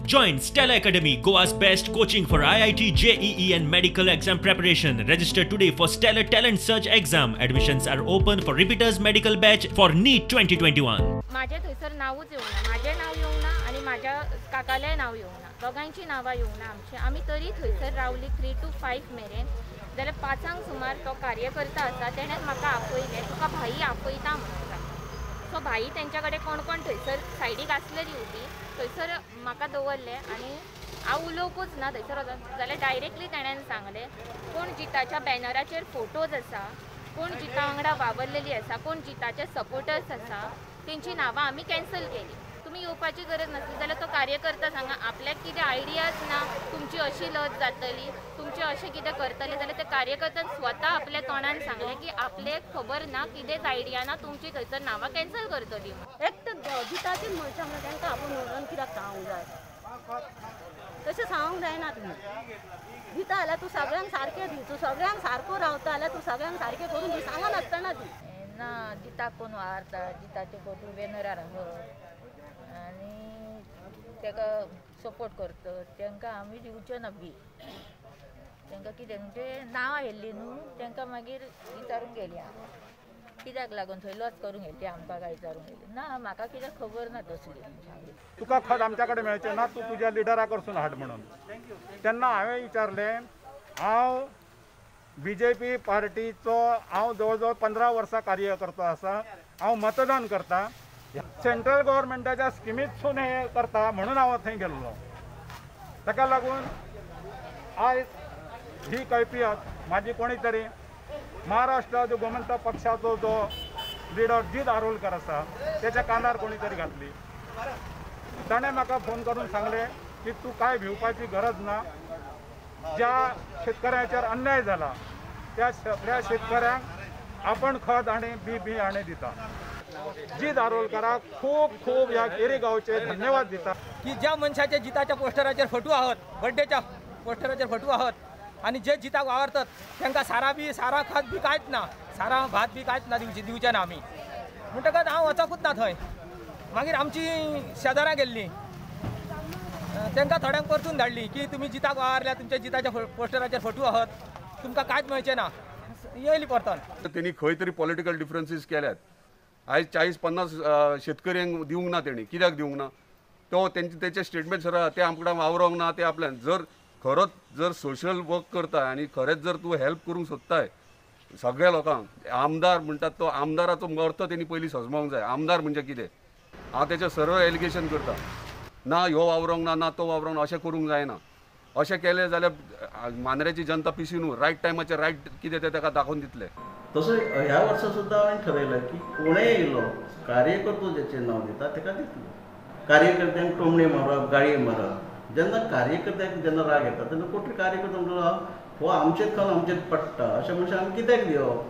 Join Stellar Academy, Goa's best coaching for IIT, JEE and medical exam preparation. Register today for Stellar Talent Search exam. Admissions are open for repeaters medical batch for NEET 2021. माझे थंयसर नावूच येवंक ना, माझें नांव येवंक ना आनी म्हाज्या काकालें नांव येवंक ना, दोगांयची नांवां येवंक ना आमची. आमी तरी थंयसर रावली 3 to 5 मेरेन. जाल्यार 5 सुमार तो कार्यकर्ता आसा तेणें म्हाका आपयलें, तुका भाई आपयता म्हणून. सो भाई तेंच्या कडेन कोण कोण थंयसर सायडीक आसलेली उबी, थंयसर म्हाका दवरलें आनी हांव उलोवकूच ना थंयसर वचोन. जाल्यार डायरेक्टली तेणेन सांगलें कोण जिताच्या बॅनराचेर फोटोज आसा, कोण जिता वांगडा वावरलेली आसा, कोण जिताचे सपोर्टर्स आसा, तेंची नांवां आमी कॅन्सल केली. तुमी येवपाची गरज नासली. जाल्यार तो कार्यकर्ता सांगा आपल्याक कितें आयडियाज ना, तुमची अशी लज जातली, तुमचें अशें कितें करतलें. जाल्यार त्या कार्यकर्त्यान स्वता आपल्या तोंडान सांगलें की आपल्याक खबर ना, कितेंच आयडिया ना, तुमची थंयसर नांवां कॅन्सल करतली. एक तर जिताची मनशां म्हणल्यार तांकां आपूण म्हणून कित्याक सांगूंक जाय, तशें सांगूंक जायना. तुमी दिता जाल्यार तूं सगळ्यांक सारकें दी, तूं सगळ्यांक सारको रावता जाल्यार तूं सगळ्यांक सारकें करून दी, सांगा नासतना दी ना. जिताक कोण वावरता, जिताचे फोटो बॅनरार आसत आनी ताका सपोर्ट करता, तांकां आमी दिवचे ना बी. तांकां कितें म्हणजे नांवां येयल्लीं न्हू, तांकां मागीर विचारूंक गेली हांव कित्याक लागून थंय लज करूंक येयली आमकां, काय विचारूंक गेली ना, म्हाका कित्याक खबर ना तसली. तुका खत आमच्या कडेन मेळचें ना, तूं तुज्या लिडरा कडसून हाड म्हणून. तेन्ना हांवें विचारलें, हांव बीजेपी पार्टीचो हांव जवळ जवळ 15 वर्सां कार्यकर्तो आसा, हांव मतदान करता, सेंट्रल गव्हर्मेंटाच्या स्किमींतसून हें करता म्हणून हांव थंय गेल्लो. ताका लागून आयज ही कैफियत म्हाजी कोणी तरी महाराष्ट्र जो गोमंतक पक्षाचो जो लिडर जीत आरोलकर आसा तेच्या कानार कोणी तरी घातली. ताणें म्हाका फोन करून सांगलें की तूं कांय भिवपाची गरज ना, ज्या शेतकऱ्यांचेर अन्याय जाला त्या सगळ्या शेतकऱ्यांक आपण खत आनी बी बियाणे दिता. जीत आरोलकराक खूब खूब ह्या केरी गांवचे धन्यवाद दिता की ज्या मनशाचे जिताच्या पोस्टराचेर फोटो आहात, बड्डेच्या पोस्टराचेर फोटो आहात आनी जे जिताक वावरतात तांकां सारा बी सारा खत बी कांयच ना, सारा भात बी कांयच ना दिवचे ना आमी. म्हणटकच हांव वचकूच ना थंय. मागीर आमची शेजारां गेल्लीं, तांकां थोड्यांक परतून धाडली की तुमी जिताक वावरल्या, तुमच्या जिताच्या पोस्टराचेर फोटो आहात, तुमकां कांयच मेळचें ना, येयली परतून. तेणी खंय तरी पॉलिटिकल डिफरन्सीस केल्यात. आयज 40-50 शेतकऱ्यांक दिवंक ना तेणी, कित्याक दिवंक ना तो तेंचे स्टेटमेंट सर ते आमकां वावरोंक ना. ते आपल्यान जर खरोच जर सोशल वर्क करता आनी खरेंच जर तूं हेल्प करूंक सोदताय सगळ्या लोकांक, आमदार म्हणटात तो आमदाराचो अर्थ तेणी पयलीं सजमोंक जाय. आमदार म्हणजे कितें, हांव तेचेर सरळ एलिगेशन करता ना, ह्यो वावरोंक ना, ना तो वावरोंक ना, अशें करूंक जायना. अशें केलें जाल्यार मांद्र्याची जनता पिशी न्हू, रायट टायमाचेर रायट कितें तें ताका दाखोवन दितले. तसो ह्या वर्सा सुद्दां हांवें ठरयलां की कोणेय येयलो कार्यकर्तो ज्याचें नांव दिता ताका दितलो. कार्यकर्त्यांक टोमणे मारप, गाळी मारप, जेन्ना कार्यकर्त्यांक जेन्ना राग येता तेन्ना कोण तरी कार्यकर्तो म्हणटलो हो आमचेच खावन आमचेच पडटा, अशें मनशां आमी कित्याक दिवप,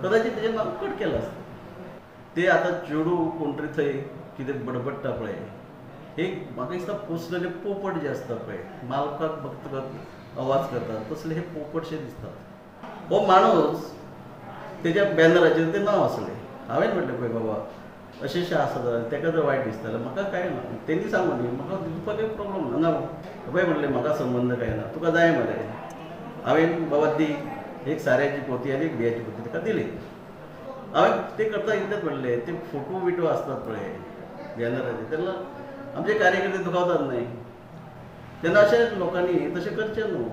कदाचित तेजें नांव कट केलां आसता. ते आतां चेडूं कोण तरी थंय कितें बडबडटा पळय, एक म्हाका दिसता पोसलेले पोपट जे आसता पळय, मालकाक बघतकच आवाज करतात तसले हे पोपटशे दिसतात. हो माणूस तेज्या बॅनराचेर तें नांव आसलें. हांवें म्हटलें पळय बाबा अशें अशें आसा जाल्यार ताका जर वायट दिसता जाल्यार म्हाका कांय ना, तेणी सांगू न्ही, म्हाका दिवपाक कांय प्रॉब्लम ना. ना पळय म्हटलें म्हाका संबंद कांय ना, तुका जाय मरे. हांवें बाबा दी एक साऱ्याची पोती आनी एक बियाची पोती ताका दिली. हांवें ते करता इतलेंच म्हणलें, ते फोटो बिटो आसतात पळय बॅनराचेर तेन्ना आमचे कार्यकर्ते दुखावतात न्हय, तेन्ना अशें लोकांनी तशें करचें न्हू.